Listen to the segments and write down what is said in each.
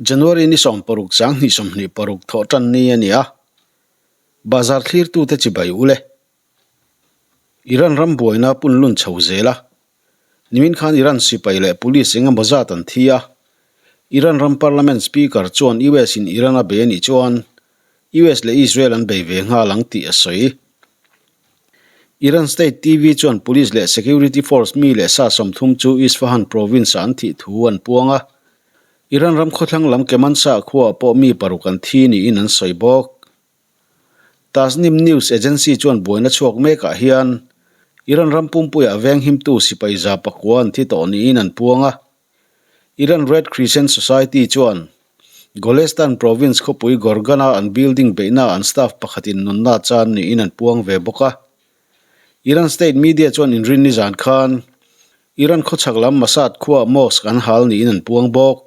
January ni 16 2026 thawhtan ni a ni a, bazar thlirtute chibai ul e. Iran ram buaina punlun chho zel a, nimin khan Iran sipai leh police eng emaw zat an thi a, Iran ram parliament speaker chuan US in Iran a bei a nih chuan US leh Israel an bei ve nghal ang tih a sawi. Iran state TV chuan police leh security force mi leh sa 30 chu Isfahan province-ah an thih thu an puang a. Iran ram khawthlang lam Kermanshah khuaah pawh mi paruk an thi niin an sawi bawk. Tasnim News Agency chuan buaina chhuak mekah hian Iran ram pumpuiah venghimtu sipai za pakua an thi tawh niin an puang a. Iran Red Crescent Society chuan Golestan province khawpui Gorgan-a an building beihna an staff pakhatin nunna chan niin an puang ve bawk a. Iran state media chuan inrin nizan khan Iran khawchhak lam Mashhad khuaah mosque an hal niin an puang bawk.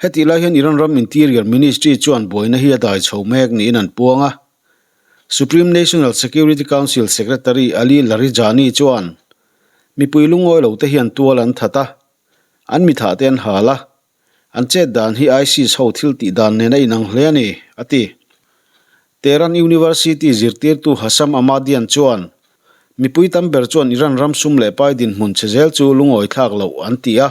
Hetih lai hian Iran ram Interior Ministry chuan buaina hi a dai chho mek niin an puang a. Supreme National Security Council Secretary Ali Larijani chuan mipui lungawi lo te hian tual an that a, an mithah te an hal a, an chet dan hi ISIS ho thil tih dan nen a inang hle a ni, a ti. Tehran University zirtirtu Hassam Ahmadian chuan mipui tam ber chuan Iran ram sum leh pai dinhmun che zel chu lungawi thlak loh an ti a,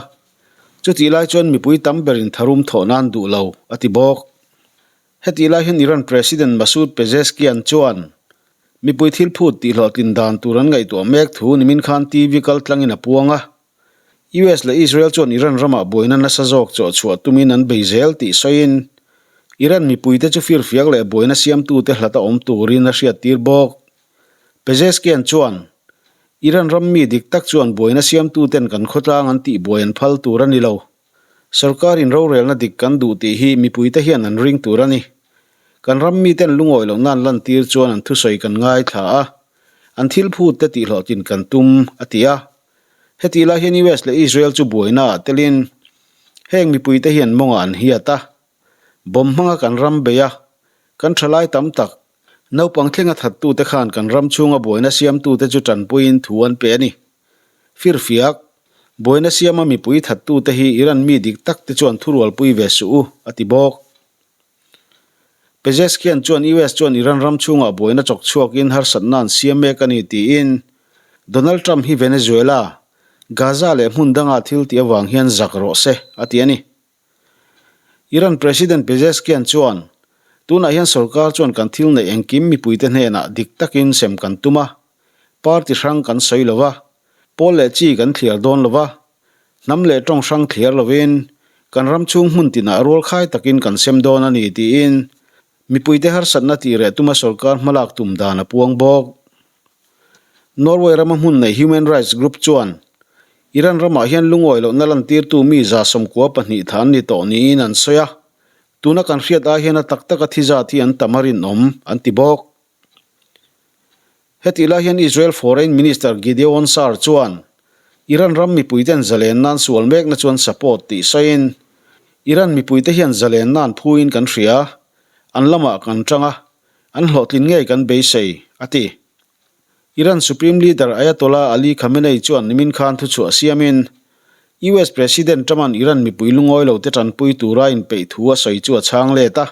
chutih lai chuan mipui tam berin tharum thawh nan duh lo, a ti bawk. Hetih lai hian Iran President Masoud Pezeshkian chuan mipui thil phut tihhlawhtlin dan tur an ngaihtuah mek thu nimin khan TV kal tlangin a puang a. US leh Israel chuan Iran ramah buaina nasa zawk chawh chhuah tumin an bei zel tih sawiin Iran mipuite chu firfiak leh buaina siamtute hlata awm turin a hriattir bawk. Pezeshkian chuan Iran ram mi dik tak chuan buaina siamtuten kan khawtlang an tihbuai an phal tur a ni lo. Sorkarin rorelna dik kan duh tih hi mipuite hian an ring tur a ni. Kan ram miten lungawi loh nan lantir chuan an thusawi kan ngaithla a, an thil phut te tihhlawhtlin kan tum, a ti a. Hetih lai hian US leh Israel chu buaina ah telin heng mipuite hian mawngah an hiat a. Bomb hmanga kan ram bei a, kan thalai tam tak, naupang thlenga thattute khan kan ram chhunga buaina siamtute chu tanpuiin thu an pe a ni. Firfiak, buaina siama mipui thattute hi Iran mi dik tak te chuan thurualpui ve suh u, a ti bawk. Pezeshkian chuan US chuan Iran ram chhungah buaina chawk chhuakin harsatna an siam mek a ni tiin Donald Trump hi Venezuela, Gaza leh hmun danga thil tih avang hian zak rawh se, a ti a ni. Iran President Pezeshkian chuan, Tunah hian sorkar chuan kan thil neih engkim mipuite hnenah dik takin sem kan tum a, party hrang kan sawi lo va, pawl leh chi kan thliar dawn lo va, hnam leh tawng hrang thliar lovin kan ram chhung hmun tinah rualkhai takin kan sem dawn a ni tiin mipuite harsatna tih reh tuma sorkar hmalak tum dan a puang bawk. Norway rama hmun nei Human Rights Group chuan Iran ramah hian lungawi lohna lantirtu mi 92 tha an ni tawh niin an sawi a, tuna kan hriat ai hian a tak taka thi zat hi an tam a rinawm, an ti bawk. Hetih lai hian Israel Foreign Minister Gideon Saar chuan Iran ram mipuiten zalen nan sual mekna chuan support tih sawiin, Iran mipuite hian zalen nan phuin kan hria, an lamah kan tang a, an hlawhtlin ngei kan beisei, a ti. Iran Supreme Leader Ayatollah Ali Khamenei chuan nimin khan thuchhuah siamin, US President Trump-a'n Iran mipui lungawi lote tanpui tura inpeih thu a sawi chu a chhang let a.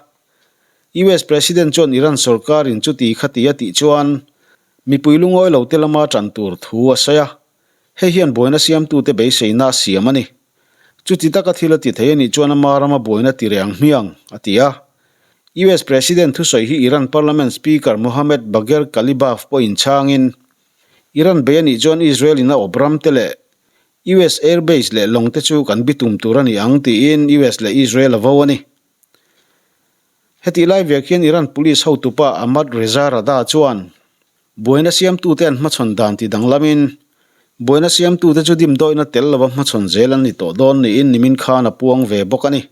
US President chuan Iran sorkarin chuti khati a tih chuan mipui lungawi lote lama tan tur thu a sawi a, hei hian buaina siamtute beiseina a siam a ni. Chuti taka thil a ti thei a nih chuan ama rama buaina ti reng hmiang, a ti a. US President thusawi hi Iran Parliament Speaker Mohammad Bagher Ghalibaf pawhin chhangin, Iran bei a nih chuan Israel in a awp ram te leh US airbase leh lawng te chu kan bitum tur a ni ang tiin US leh Israel a vo a ni. Hetih lai vek hian Iran police hotupa Ahmad Reza Rada chuan Buaina siamtute an hmachhawn dan ti danglamin, buaina siamtute chu dimdawihna tel lova hmachhawn zel an ni tawh dawn niin nimin khan a puang ve bawk a ni.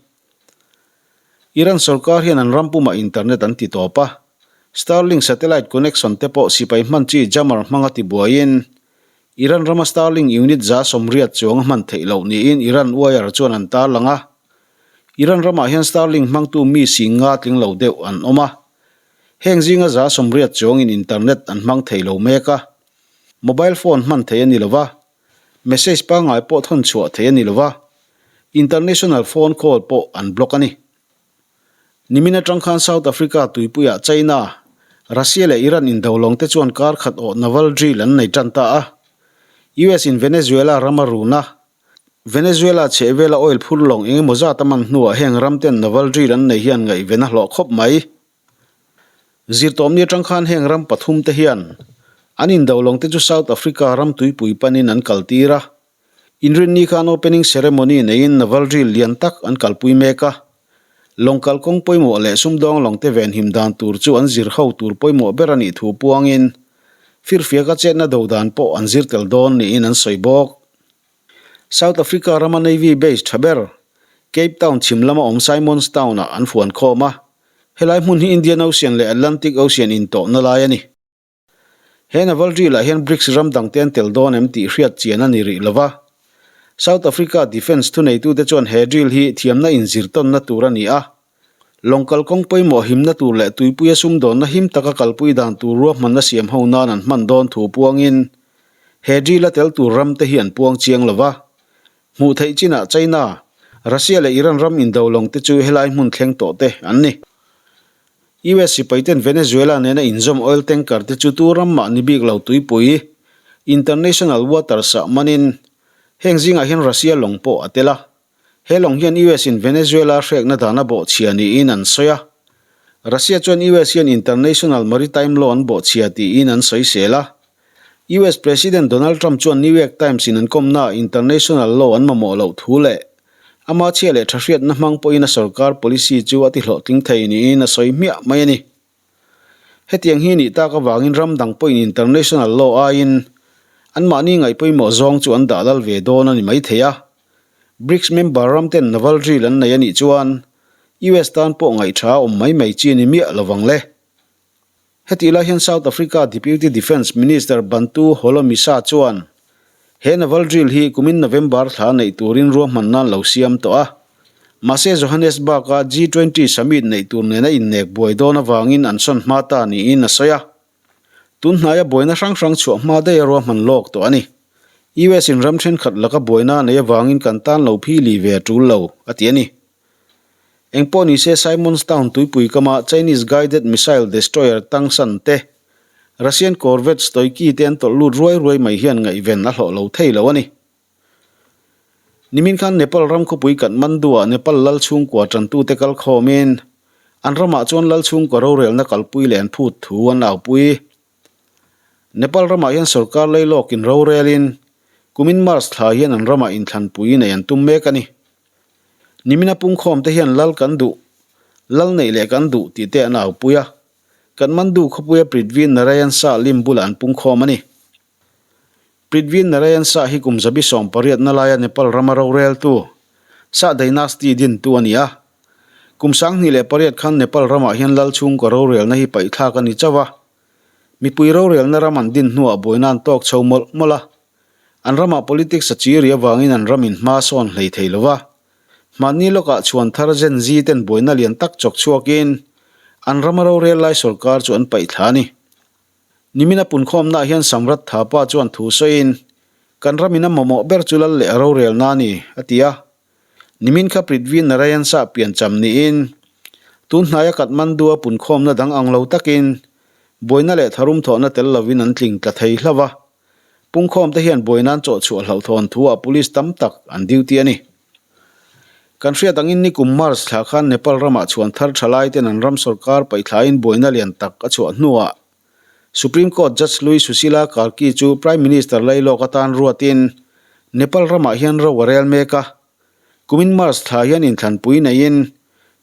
Iran sorkar hian an ram pumah internet an ti tawp a, Starlink satellite connection te pawh sipai hman chi jammer hmanga tibuaiin, Iran rama Starlink unit 80 chuang a hman theih loh niin Iran wire chuan an tarlang a. Iran ramah hian Starlink hmangtu mi 50 tling lo deuh an awm a. Heng zinga 80 chuangin internet an hmang thei lo mek a, mobile phone hman thei a ni lo va, message pangngai pawh thawn chhuah thei a ni lo va. International phone call pawh an block a ni. Nimin atang khan South Africa tuipuiah China, Russia leh Iran indo lawng te chuan kar khat awh naval drill an nei tan ta a. US in Venezuela ram a run a. Venezuela chhehvela oil phur lawng eng emaw zat a man hnuah heng ram ten naval drill an nei hian ngaihven a hlawh khawp mai. Zirtawmni atang khan heng ram pathum te hian an indo lawng te chu South Africa ram tuipui panin an kaltir a. Inrinni khan opening ceremony neiin naval drill lian tak an kalpui mek a. Lawng kalkawng pawimawh leh sumdawng lawngte venhim dan tur chu an zir ho tur pawimawh ber a nih thu puangin firfiaka chetna do dan pawh an zir tel dawn niin an sawi bawk. South Africa rama Navy base tha ber, Cape Town chhim lama awm Simon's Town-ah an fuan khawm a. Helai hmun hi Indian Ocean leh Atlantic Ocean intawhna lai a ni. He naval drill ah hian BRICS ram dangte an tel dawn em tih hriat chian a ni rih lo va. South Africa Defence thuneitute chuan he drill hi thiamna inzirtawnna tur a ni a. Lawng kalkawng pawimawh himna tur leh tuipuia sumdawnna him taka kalpui dan tur ruahmanna siam ho nan an hman dawn thu puangin he drill a tel tur ramte hi an puang chiang lo va. Hmuh theih chinah China, Russia leh Iran ram indo lawngte chu helai hmun thleng tawh te an ni. US sipaiten Venezuela nena inzawm oil tanker te chu tu ram mah ni bik lo tuipui, international waters, ah manin heng zingah hian Russia lawng pawh a tel a. He lawng hian US in Venezuela hrekna dan a bawhchhia niin an sawi a. Russia chuan US hian international maritime law an bawhchhia tiin an sawisel a. US President Donald Trump chuan New York Times in an kawmnaah international law an mamawh loh thu leh ama chhia leh tha hriatna hmang pawhin a sorkar policy chu a ti hlawhtling thei niin a sawi hmiah mai a ni. Hetiang hi nih tak avangin ram dang pawhin international law aiin anmahni ngaihpawimawh zawng chu an dah lal ve dawn a ni mai thei a. BRICS member ram ten naval drill an nei a nih chuan US tan pawh ngaihṭha a awm mai mai chi a ni miah lovang le. Hetih lai hian South Africa Deputy Defence Minister Bantu Holomisa chuan he naval drill hi kumin November thla neih turin ruahman nan lo siam tawh a. Mahse Johannesburg-a G20 summit neih tur nena innek buai dawn avangin an sawn hma ta niin a sawi a. Tun hnaia buaina hrang hrang chhuah hma daih a ruahman lawk tawh a ni. US in ram thenkhat laka buaina a neih avangin kan tan lo phili ve a tul lo, a ti a ni. Engpawh ni se Simon's Town tuipui kama Chinese guided missile destroyer Tang Shan te, Russian corvette Stoiky te an tawlh lut ruai ruai mai hian ngaihven a hlawh lo thei lo a ni. Nimin khan Nepal ram khawpui Kathmandu-ah Nepal lal chhungkua tantute kal khawmin an ramah chuan lal chhungkua rorelna kalpui leh an phut thu an aupui. Nepal ramah hian sorkar leilawkin rorelin kumin March thla hian an ramah inthlanpui nei an tum mek a ni. Nimina pungkhawm te hian lal kan duh, lal neih leh kan duh tih te an aupui a. Kathmandu khawpuia Prithvi Narayan Shah lim bulah an pungkhawm a ni. Prithvi Narayan Shah hi kum zabi 18 na laia Nepal rama roreltu, Shah Dynasty dintu a ni a. Kum 2008 khan Nepal ramah hian lal chhungkaw rorelna hi paihthlak a ni chauh a. Mipui rorelna ram an din hnuah buaina an tawk chho mawlh mawlh a. An ramah politics a chiri avangin an ram in hma sawn hlei thei lo va. Hmanni lawkah chhuan thar Gen Z ten buaina lian tak chawk chhuakin an rama rorel lai sorkar chu an paih thla a ni. Nimina punkhawmnaah hian Samrat Thapa chuan thu sawiin, Kan ram in a mamawh ber chu lal leh a rorelna a ni, a ti a. Nimin kha Prithvi Narayan Shah piancham niin tun hnaia Kathmandu-a punkhawmna dang ang lo takin buaina leh tharum thawhna tel lovin an tling tla thei hlauh a. Pungkhawm te hian buai nan chawhchhuah hlauhthawn thu-ah police tam tak an duty a ni. Kan hriat angin nikum March thla khan Nepal ramah chhuan thar thalai ten an ram sorkar paihthlaiin buaina lian tak a chhuah hnuah Supreme Court Judge Lui Sushila Karki chu Prime Minister lailawk atan ruatin Nepal ramah hian ro a rel mek a. Kumin March thla hian inthlanpui neiin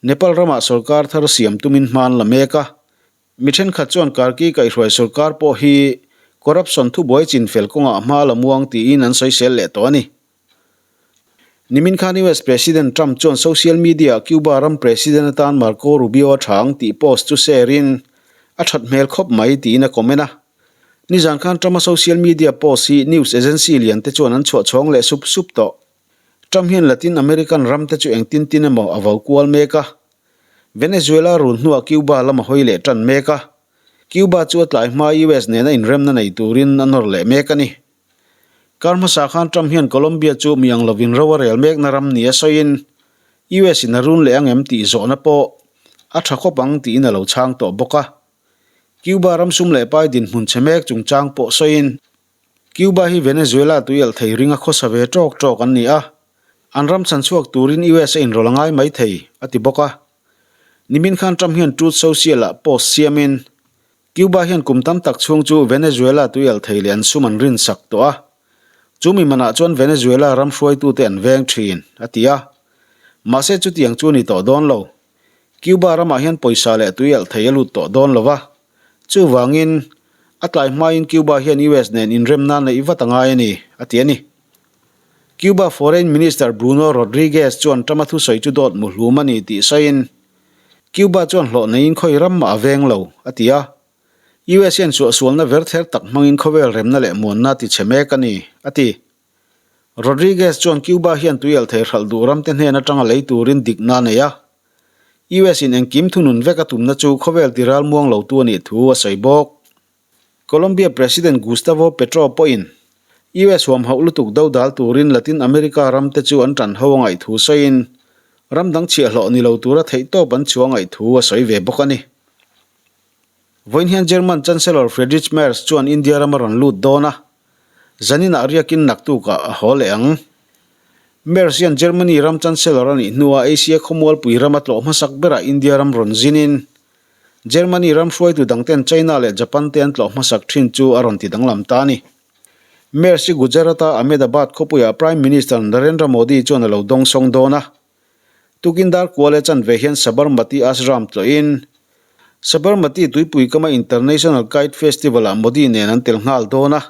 Nepal ramah sorkar thar siam tumin hma an la mek a. Mi thenkhat chuan Karki kaihhruai sorkar pawh hi corruption thubuai chinfel kawngah hma la muang tiin an sawisel leh tawh a ni. Nimin khan US President Trump chuan social media-ah Cuba ram President atan Marco Rubio a tha ang tih post chu share in, a that hmel khawp mai tiin a comment a. Nizan khan Trump-a social media post hi news agency lian te chuan an chhuah chhawng leh sup sup tawh. Trump hian Latin American ram te chu engtin tin emaw a vo kual mek a. Venezuela run hnuah Cuba lam a hawi leh tan mek a, Cuba chu a tlai hma US nena inremna nei turin a nawr leh mek a ni. Kar hmasa khan Trump hian Colombia chu mi ang lovin ro a rel mekna ram nia sawiin US in a run leh ang em tih zawhna pawh a tha khawp ang tiin a lo chhang tawh bawk a. Cuba ram sum leh pai dinhmun chhe mek chungchang pawh sawiin Cuba hi Venezuela tuialh thei ringa khawsa ve tawk tawk an ni a, an ram chhanchhuak turin US a inrawlh a ngai mai thei, a ti bawk a. Nimin khan Trump hian Truth Social-ah post siamin Cuba hian kum tam tak chhung chu Venezuela tuialh thei leh an sum an rinsak tawh a, chu mi manah chuan Venezuela ram hruaitute an veng thin, a ti a. Mahse chutiang chu a ni tawh dawn lo. Cuba ramah hian pawisa leh tuialh thei a lut tawh dawn lo va. Chuvangin, a tlai hmain Cuba hian US nen inremna neih vat a ngai a ni, a ti a ni. Cuba Foreign Minister Bruno Rodriguez chuan Trump-a thusawi chu dawt muhlum a ni tih sawiin, Cuba chuan hlawh neiin khawi ram mah a veng lo, a ti a. US hian suahsualna verther tak hmangin khawvel remna leh muanna ti chhe mek a ni, a ti. Rodriguez chuan Cuba hian tuialthei hralh duh ramte hnen atanga lei turin dikna a nei a. US in engkim thunun vek a tumna chu khawvel ti ralmuang lotu a nih thu a sawi bawk. Colombia President Gustavo Petro pawhin US huamhauh lutuk dodal turin Latin America ramte chu an tan ho a ngaih thu sawiin, ram dang chhiahhlawh ni lo tura theihtawp an chhuah ngaih thu a sawi ve bawk a ni. Vawiin hian German Chancellor Friedrich Merz chuan India ram a rawn lut dawn a, zaninah riakin naktukah a haw leh ang. Merz hian Germany ram Chancellor a nih hnuah Asia khawmualpui rama tlawh hmasak berah India ram rawn zinin, Germany ram hruaitu dangten China leh Japan te an tlawh hmasak thin chu a rawn ti danglam ta a ni. Merz hi Gujarat-a Ahmedabad khawpuiah Prime Minister Narendra Modi chuan a lo dawngsawng dawn a. Tukin dar kual e chanve hian Sabarmati Ashram tlawhin Sabarmati tuipui kama International Kite Festival-ah Modi nen an tel nghal dawn a.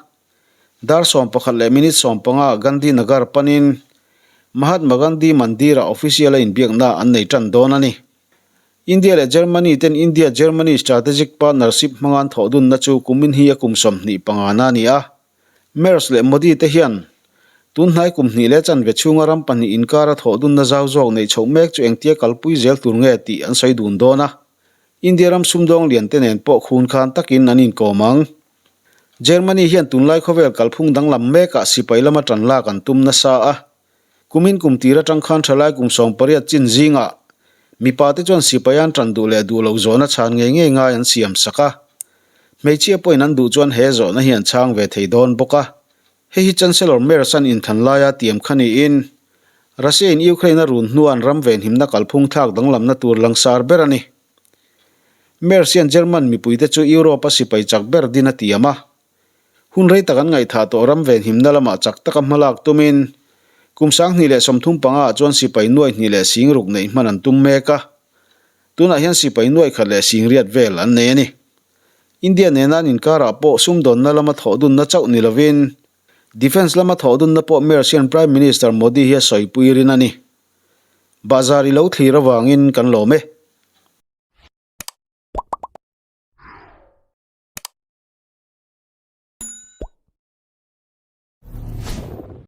Dar 11 leh minute 15 ah Gandhi Nagar panin Mahatma Gandhi Mandir-ah official a inbiakna an nei tan dawn a ni. India leh Germany ten India-Germany Strategic Partnership hmanga an thawh dunna chu kumin hi a kum 25 na a ni a. Merz leh Modi te hian tun hnai kum hnih leh chanve chhunga ram pahnih inkara thawh dunna zau zawk neih chhoh mek chu engtia kalpui zel tur nge tih an sawi dun dawn a. India ram sumdawng lian te nen pawh khun khan takin an inkawm ang. Germany hian tunlai khawvel kalphung danglam mekah sipai lama tan lak an tum nasa a. Kumin kum tir atang khan thalai kum 18 chin zingah mipa te chuan sipai an tan duh leh duh loh zawhna chhan ngei ngei ngai an siam sak a. Hmeichhia pawhin an duh chuan he zawhna hi an chhang ve thei dawn bawk a. Hei hi Chancellor Merz an inthan laia tiam kha niin Russia in Ukraine a run hnuah an ram venhimna kalphung thlak danglamna tur langsar ber a ni. Merz hian German mipuite chu Europe a sipai chak ber din a tiam a. Hun rei tak an ngaihthah tawh ram venhimna lamah chak taka hmalak tumin kum 2035 ah chuan sipai nuai hnih leh sing ruk neih hman an tum mek a. Tunah hian sipai nuai khat leh sing riat vel an nei a ni. India nena an inkarah pawh sumdawnna lama thawh dunna chauh ni lovin Defence lama thawh dunna pawh Merz hian Prime Minister Modi hi a sawipui rin a ni. Bahzar i lo thlir avangin kan lawm e.